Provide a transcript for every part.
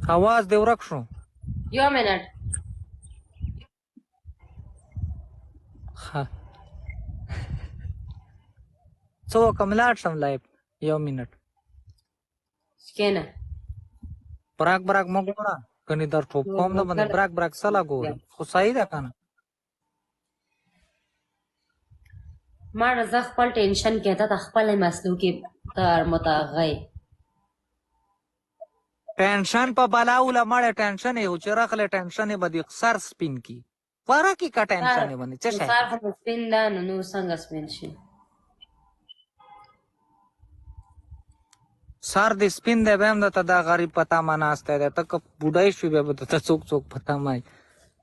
اواز دې ورک شو. یو منټ. ښه څه وکړم، لاړ شم لایف؟ یو منټ. کښېنه. براک براک مه ګوره، کني در ټوپ کوم د باندې. براک براک څه لا ګوري، خو صحیح ده که نه؟ ماړه زه خپل ټینشن کې ته خپل مسلو کې تر متغی. ټینشن په بلا وله مړه، ټینشن یې چې راغلی، ټینشن یې به دې سر سپین کی پاره کی کا ټینشن یې باندې څه شی؟ سر خو سپین ده نو نور څنګه سپین شي؟ سر دې سپین دی، بیا هم درته دا غریب په تمه ناستی دی. ته که بوډۍ شوې، بیا به درته څوک څوک په تمه وي.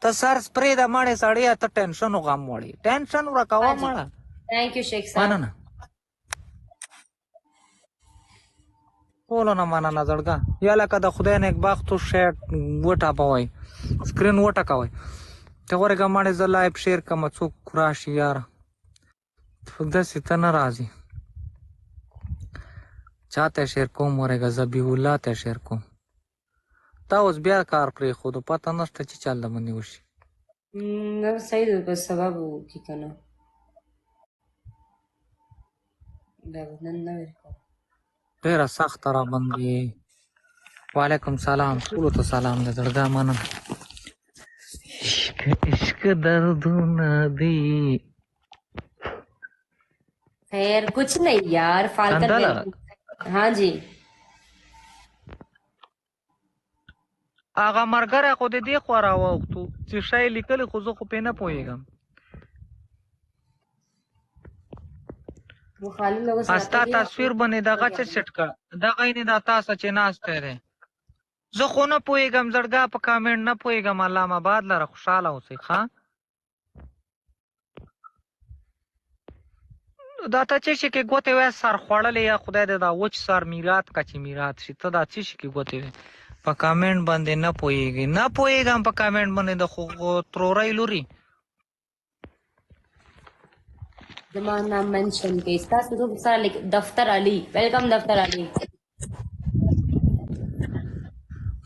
ته سر پرېږده مړې سړیه، ته ټینشن او غم وړې، ټینشن ورکوه مړه. ثانک یو شیخ صاحب. مننه، ټولو نه مننه زړګه. یا لکه د خدای نیکبختو شیټ وټاپوئ، سکرین وټکوئ. ته ورګه مړې، زه لایف شیر کړم، څوک راشي یاره. داسې ته نه راځي، چاته شیر کوم؟ ورګه ذبیح الله ته شیر کوم. تا اوس بیا کار پرېښودو، پته نشته چې چل د باندې وشي. نه صحیح ده، په سبب کې کنه دا نن نه ورکوم. ډېره سخته را باندې. وعلیکم سلام، ټولو ته سلام دی زړګا، مننه. عشق عشق دردونه دي. خیر کچھ نہیں یار، فالکن. کنده. ہاں جی. هغه مرګره خو د دې خوا راوښتو چې شی لیکلی، خو زه خو پرې نه پوهېږم. مخالف لوګو سره. ستا تصویر باندې دغه څه سیټ کړه، دغه یې دا تاسو چې ناسته دی. زه خو نه پوهېږم زړګا، په کامنټ نه پوهېږم. الله آباد لره، خوشحاله اوسئ. ښه دا ته چې شي کې ګوتې وې سر خوړلې، یا خدای دې دا وچ سر میرات کا چې میرات شي. ته دا چې شي کې ګوتې وې، په کامنټ باندې نه پوهېږي؟ نه پوهېږم په کامنټ باندې د خو ترورۍ لوري. زما نام منشن کړئ. ستاسو ګروپ سره لیک. دفتر علي، ویلکم دفتر علي.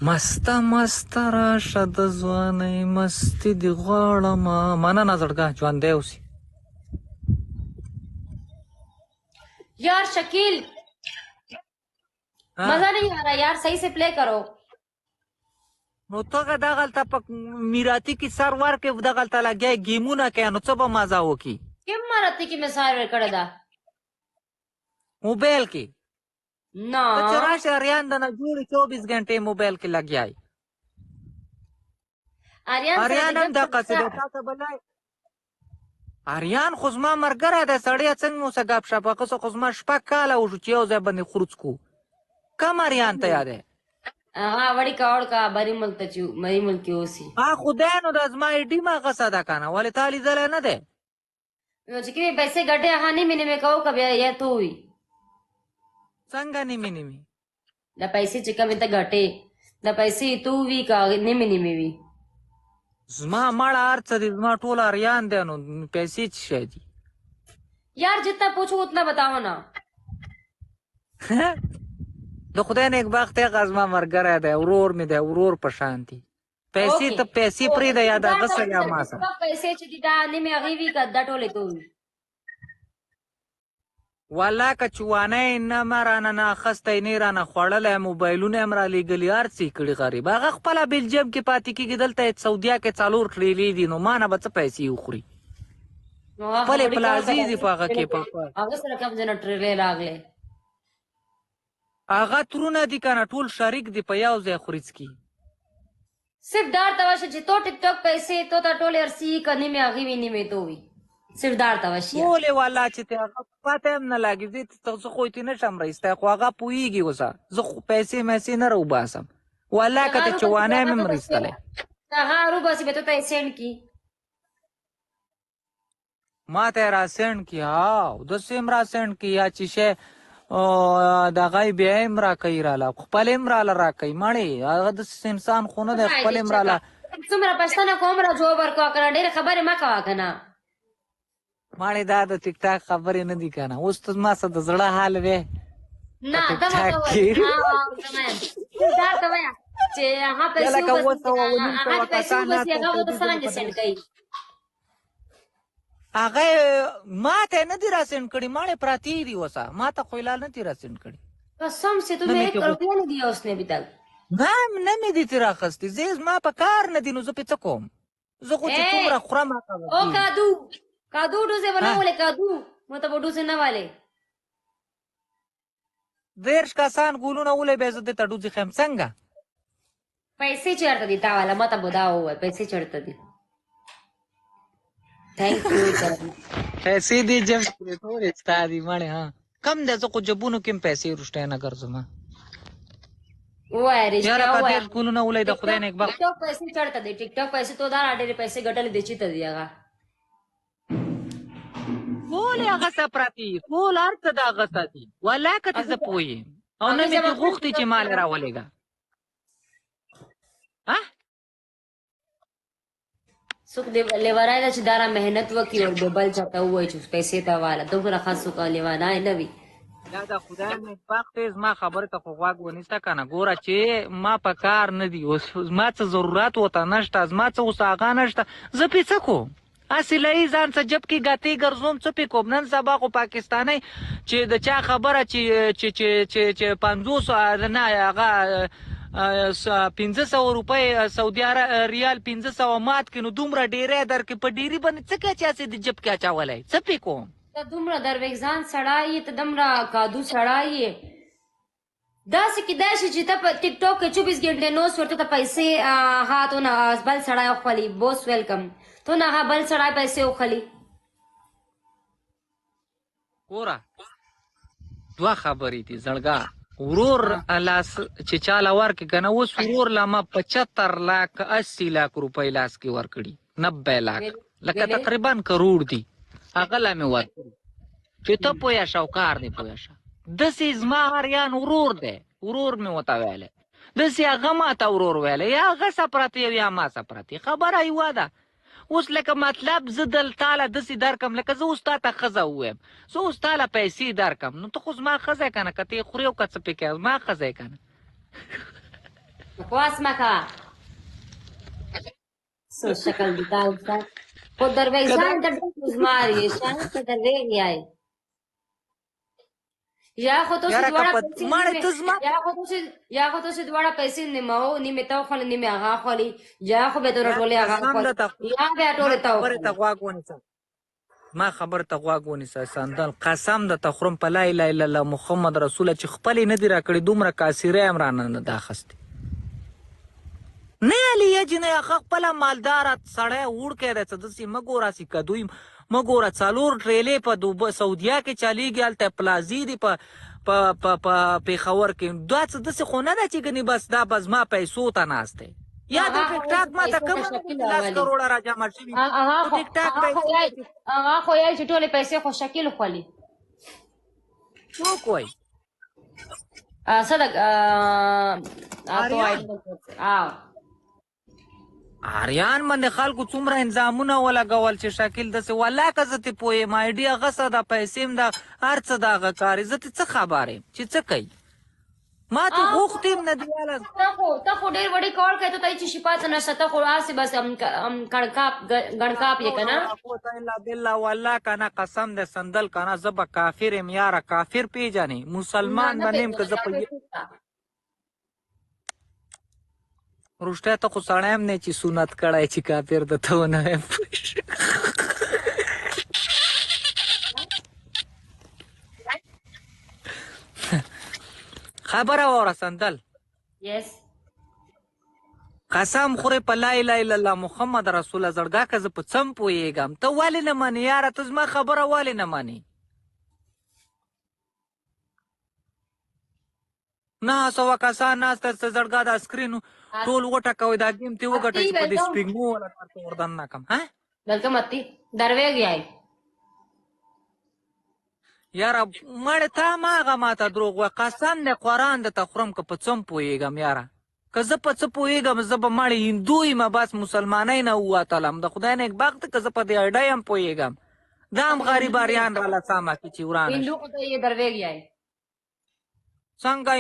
مسته مسته راشه، د ځوانۍ مستي دې غواړم. مننه زړګا، ژوندی اوسې. یار شکیل، مزه نہیں آ رہا یار، صحیح سے پلے کرو. نو ته دغلته په میراتی کې سر ورکې، دغلته لګیا ګیمونه کوې، نو څه به مزه وکړي؟ کوم میراتی کې مې سر ورکړی ده؟ موبایل کې. نه. ته چې راشه اریان د نه جوړې 24 ګنټې موبایل کې لګیا یې. اریان. اریان هم دقسې دی، تا ته به لای. اریان خو زما ملګری دی سړیه، څنګه مو څه ګپ شپ؟ هغه څه خو زما 6 کاله وشو چې یو ځای باندې خروڅ کو. کم اریان ته یادی؟ هغه وړي کاوړ کا بری ملک ته چې مری ملک کې اوسي. ها خدای، نو د زما ایډي ما غصه ده کنه، ولې تا لیدلی نه دی؟ نو چې کومې پیسې ګټې، هغه نیمې نیمې کوو که بیا یا تو وي؟ څنګه نیمې نیمې؟ د پیسې چې کومې ته ګټې، د پیسې تو وي که نیمې نیمې وي؟ زما مړه هر څه دي، زما ټول اریان دی، نو پیسې څه شی دي؟ یار جتنا پوچھو اتنا بتاؤ نا. د خدای نیکبخت، هغه زما ملګری دی، ورور مې دی، ورور په شان دی. پیسې ته پیسې پرېږده، یا د هغه سره یا ما سره. پیسې چې دي، دا نیمې هغې وي که دا ټولې تو وي؟ والله که چوانه یې نه ما رانه نه اخیستی، نه یې رانه خوړلی، موبایلونه یې هم رالیږلي، هر څه یې کړي. غریب هغه خپله بلجیم کې پاتې کېږي، دلته یې سعودیا کې څلور ټریلې دي، نو ما نه به څه پیسې وخوري؟ خپلې پلازې دي په هغه کې په هغه سره کوم ځای نه ټریلې راغلې؟ هغه ترونه دي که نه، ټول شریک دي، په یو ځای خوري څکي. صرف دار توشه چې تو ټیک ټاک پیسې تو ته ټولې ارسي که نیمې هغې وي نیمې تو وي؟ صرف دار ته وشي. ټولې والله چې ته هغه پته هم نه لګي. زه ته زه خو یې نه شم راایستی، خو هغه پوهېږي اوسه. زه خو پیسې میسې نه راوباسم، والله که ته چوانه مې هم راایستلی. هغه روباسي به تو ته سینډ کی. ما ته یې را سینډ کی، ها داسې هم را سینډ کی، یا چې شی دغه یې بیا هم راکوي راله، خپل هم راله راکوي. مړې هغه داسې انسان خو نه دی، خپل هم راله. څومره پښتنه کوم را جواب ورکوه کنه، ډېرې خبرې مه کوه کنه. ماړې دا د ټیک ټاک خبرې نه دي کنه، اوس ته ما څه د زړه حال وې. نه، ته مه کوه. دا ته وایه. چې هغه یا پیسې لکه وباسي 700 900 هغه چې پیسې کسان وباسي ناست هغه او به سعودي څرنګه ژبه په سینډ درې کوي؟ هغه ما ته نه دي راسند کړي، ماړې پراتې دي اوسه، ما ته خو یې لا نه دي راسند کړي. قسم سے نه تمہیں مې ایک ترې غوښتي، روپیہ نہیں دیا اس نے ابھی تک؟ نه نه مې دي ترې اخیستي، زه یې زما په کار نه دي، نو زه پې څه کوم؟ زه خو چې اے څومره خورم هغه به او دي. کادو کادو ډوزه ها ونه ولې کادو مو ته ډوزه نه والے. 30 کسان ګولونه ولې بیا زه دې ته ډوزې ښیم څنګه؟ پیسې چېرته دي تا والا ماته به دا ووایه، پیسې چېرته دي؟ ثانک یو کرم. پیسې دې جب کې ټولې ستا دي مړې. ها کم دی، زه خو جبونو کې هم پیسې رښتیا نه ګرځم. ووایه یاره رښتیا که ووایه. 30 ګولونه ولې د ټیک خدای ټاک نیکبخت ټیک ټاک پیسې چېرته دي؟ ټیک ټاک پیسې تو دا ډېرې پیسې ګټلې دي، چېرته دي هغه؟ ټول هغه څه پراتي، ټول هر څه د هغه څه دي، والله که ته هغه زه پوه یم او نه هغه مې جمع ترې کړل غوښتي چې مال راولېږه. ها څوک لیونی ده چې دا را محنت وکړي او د بل چاته ووایي چې پیسې ته واله، دومره ښه څوک لیونی نه وي. دا د خدای نیکبخت دی، زما خبرې ته خو غوږ ونیسه که نه. ګوره چې ما په کار نه دي اوس، زما څه ضرورت ورته نشته، زما څه اوس هغه نشته، زه پې څه کوم؟ هسې لهیې ځان څه جب کې ګتې ګرځوم، څه پې کوم؟ نن سبا خو پاکستانۍ چې د چا خبره چې چې چې چې چې 50 نه هغه 500 روپۍ سعودي ریال 500 مات کړي، نو دومره ډېری درکړي، په ډېري باندې څه کوې چې هسې د جب کې اچولی؟ څه پې کوم؟ ته دومره دروېزان سړی یې، ته دومره کادو سړی یې، داسې کېدای شي چې ته په ټیک ټاک کې 24 ګنټې نوس ورته ته پیسې هغه تو نه بل سړی وخولي، بوس ویلکم، تو نه هغه بل سړی پیسې وخولي. ګوره دوه خبرې دي زړګا، ورور لاس چې چاله ورکې که نه، اوس ورور له ما 75 لاک 80 لاک روپۍ لاس کې ورکړي، 90 لاک لکه ویلې تقریبا کروڑ دي، هغه لا مې ورکړي چې ته پوهه شه او کار دې پوهه شه. داسې زما اریان ورور دی، ورور مې ورته ویلی، داسې هغه ماته ورور ویلی، یا هغه څه پرتې یا ما څه پرتې، خبره یوه ده. اوس لکه مطلب زه دلته له داسې درکم لکه زه اوس تا ته ښځه ووایم، زه اوس تا له پیسې درکم، نو ته خو زما ښځه یې که نه، که ته یې خورې او که څه پې کوې، زما ښځه یې که نه. بکواس مه کوه، څه شکل دي تا اوسه. خو که دا دروېزان ته ډېر ګوزمار یې، شاید ته دروېغ یې. یا خو تاسو یاره که دواړه په پیسې ماړې نیمې ته زما یا خو تاسو یا خو تاسو دواړه پیسې نیمو نیمې ته وخولې نیمې هغه خولي، یا خو به ته یار ټولې هغه قسم خولي ده ته یا بیا ما ټولې ته خبرې ته وخولي. غوږ ونیسه، ما خبر ته غوږ ونیسه سندل، قسم ده ته خورم په لا اله الا الله محمد رسول چې خپلې نه دي راکړي، دومره کاسیرې هم رانه نه ده اخیستې. نه علي جنې هغه خپله مالداره سړی وړکی دی، څه داسې مه ګوره هسې کدوی مه ګوره، 4 ټریلې په سعودیا کې چلیږي، هلته پلازې دي په په په په پېښور کې، دا څه داسې خو نه ده چې ګنې بس دا به زما پیسو ته ناست دی. یا د هغه ټیک خو ټاک چې ما ته پیسو ته کومه نه شکیل چې 10 راولي، کروړه را جمع شوي، هغه خو خو ټیک ټاک هغه خو پیسې یې هغه خو یې چې ټولې پیسې خو شکیل خولي. څوک وایي؟ څه ده تو آریان آریان باندې خلکو څومره انظامونه ولګول چې شکیل داسې والله که زه ترې پوه یم، آیډي هغه څه ده، پیسې هم ده، هر څه د هغه کار، زه ترې څه خبر یم چې څه کوي؟ ما ته غوښتي هم نه دي یاله. ته خو ډېر وړې کار کوې، ته ته هېڅ شي پاته نشته، ته خو هسې بس کڼکاپ ګڼکاپ یې که نه. قوت الا بالله والله که نه قسم دی سندل که نه زه به کافر یم یاره، کافر پېژنې، مسلمان نه به نه یم که پېژنم، زه په کافر څوک ده؟ رښتیا ته خو سړی هم نه چې سنت کړی چې کافر د ته ونه وایم. خبره واوره سندل. یس. قسم خورې په لا اله الا الله محمد رسول زړګا که زه په څم پوهېږم، ته ولې نه منې یاره؟ ته زما خبره ولې نه منې؟ 900 کسان ناست ته زړګا دا سکرین ټول وټکوئ، دا ګیم ترې وګټئ چې په دې سپېږمو ولا درته وردن نه کړم. ها welcome اتی دروېږ یای. یاره مړې تا ما هغه ماته دروغ وایي، قسم دی قرآن درته خورم که په څم پوهېږم یاره، که زه په څه پوهېږم زه به مړې هندو یم، بس مسلمانۍ نه ووتلم، د خدای نیکبخت که زه په دې اډه هم پوهېږم، دا هم غریب اریان راله سمه کړي چې ورانه شي. هندو خو ته یې دروېږ یای. څنګه